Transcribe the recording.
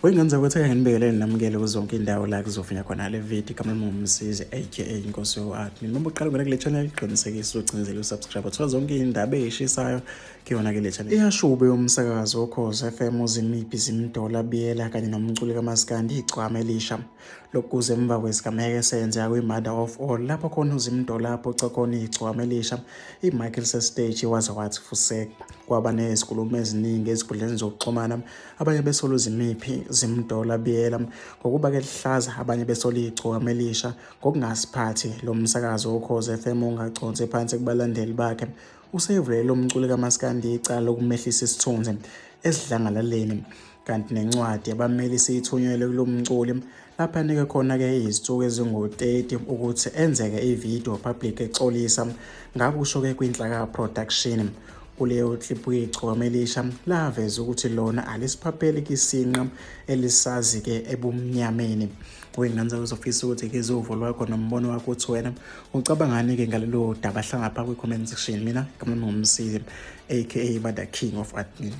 Wengenza ukuthi ake nginibekele namukele kuzonke indawo la kuzovunywa khona le video. Igama lami nguMsizi aka Inkosi yo-Admin. Uma uqala ungena kule channel, qinisekisa ucinezele usubscribe, uthola zonke iy'ndaba ey'shisayo kuyona ke le channel. Iyashube umsakazo woKhozi FM uZimiphi Zimdola Biyela kanye nomculi kaMaskandi Igcwama Elisha. Lokhu kuze emva kwesigameko esenzeka kwi-Mother of All lapho khona uZimdola aphuca khona igcwama elisha i-Michael sesiteji waze wathi fusek. Kwaba nezinkulumo eziningi ezinkundleni zokuxhumana, abanye besola uZimiphi Zimdola Biyela ngokuba ke lihlaza, abanye besola igcwama elisha ngokungasiphathi lo msakazo woKhozi FM ongaconsi phansi kubalandeli bakhe. Usevulele lo mculi kaMaskandi icala lokumehlisa isithunzi esidlangalaleni, kanti nencwadi yabameli isithunyelwe kulo mculi lapho anike khona-ke izinsuku ezingu-30 ukuthi enzeke i-video public exolisa ngakusho-ke kwinhlaka production. Kuleyo clip igcokama elisha laveza ukuthi lona alisiphapheli kisinqa elisazi-ke ebumnyameni. Kuyingane uzofisa ukuthi ngizwe uvo lwakho nombono wakho ukuthi wena ucabangani-ke ngalolu daba. Hlangapha kwi-comment section. Mina igama lami nguMsizi aka Bada King of Admin.